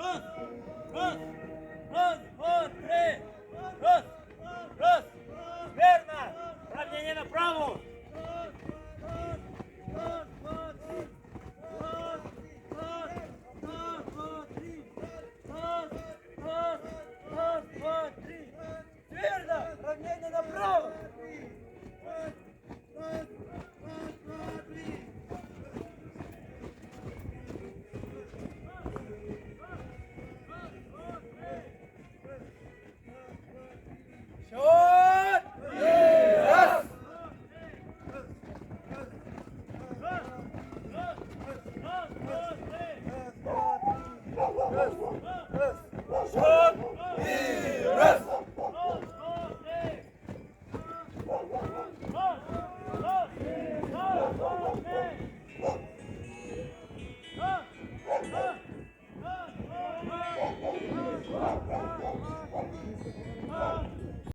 Раз, раз, раз, два, три. Раз, раз. Верно. Равнение направо. Раз, раз, раз, два, три. Раз, раз, раз, два, три. Раз, раз, раз, два, три. Верно. Равнение направо. Раз, раз, раз, два, три. Счет! Раз! Счет! Раз!